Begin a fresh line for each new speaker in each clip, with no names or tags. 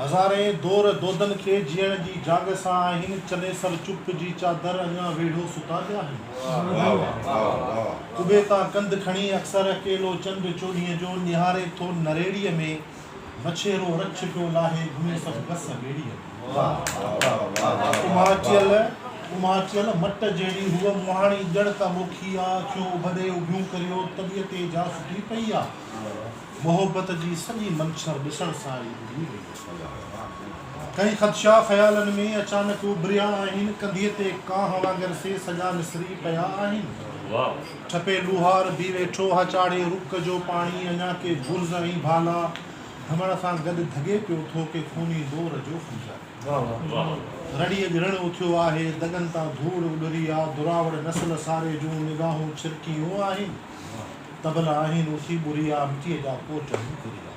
هزارين دور دودن کي جيئڻ جي جاڳ سان آهن، چنيسر چپ جي چادر اڃا ويڙهو ستا پيا آهن. قبي تان ڪنڌ کڻي اڪثر اڪيلو چنڊ چوڏهينء جو نهاري ٿو نريڙيء ۾، مڇيرو رڇ پيو لاهي گهمي سڀ گس ٻيڙيء ۾. اماٽيل اماٽيل مٽ جهڙي هوء مهاڻي ڄڻ ڪا موکي آ، اکيون اڀ ڏي اڀيون ڪريو تڏيء تي جا ستي پئي آ. محبت جي سڄي منڇر ڏسڻ سان ئي ٻڏي وئي. ڪئين خدشا خيالن ۾ اچانڪ اڀريا آهن، ڪنڌيء تي ڪانهه وانگر سي سڄا نسري پيا آهن. ٺپي لوهار به ويٺو ها چاڙهي رڪ جو پاڻي، اڃا ڪي گرز ۽ ڀالا ڌمڻ سان گڏ ڌڳي پيو ٿو ڪي خوني دور جو خنجر. رڙي اڄ رڻ اٿيو آهي، دڳن تان ڌوڙ اڏري آ، دراوڙ نسل ساري جون نگاهون ڇرڪيون آهن. طبل آهن اٿي ٻريا، مٽيء جا ڪوٽ هن ڪريا.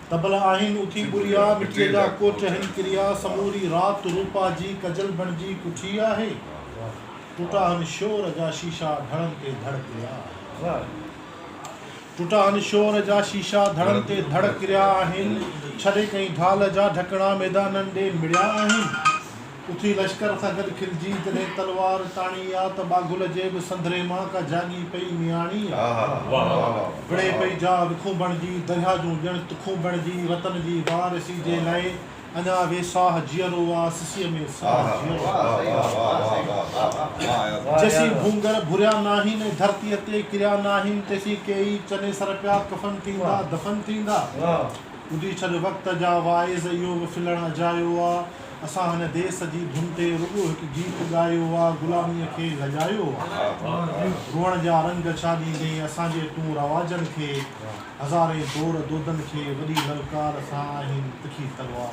طبل آهن اٿي ٻريا، مٽيء جا ڪوٽ هن ڪريا. سموري رات روپا جي ڪجل بڻجي ڪٺي آهي. ٽٽا هن شور جا شيشا، ڌڙن تي ڌڙ ڪريا آهن. ٽٽا هن شور جا شيشا، ڌڙن تي ڌڙ ڪريا آهن. ڇڏي ڪئين ڍال جا ڍڪڻا، ميدانن ڏي مڙيا آهن. اٿي لشڪر سان گڏ کلجي، جڏهن تلوار تاڻي آ ته ٻاگهل جي به سنڌري مان ڪا جاڳي پئي مياڻي آ. وڙهي پئي جا وکون بڻجي، درياهه جون ڄڻ تکون بڻجي، وطن جي وارثي جي لئه اڃا ويساهه جيئرو آ، سسيء ۾ ساهه جيئرو آ. جيسين ڀونگر ڀريا ناهن ۽ ڌرتيء تي ڪريا ناهن، تيسين ڪيئي چنيسر پيا ڪفن ٿيندا، دفن ٿيندا. ٻڌي ڇڏ وقت جا واعظ، اهو به ڦلڻ اجايو آ. اسان هن ديس جي ڌن تي رڳو هڪ گيت ڳايو آ، غلاميء کي لڄايو آ. روئڻ جا رنگ ڇا ڏيندين اسان جي تون رواجن کي، هزارين دور دودن کي وڏي للڪار سان آهن تکي تلوار.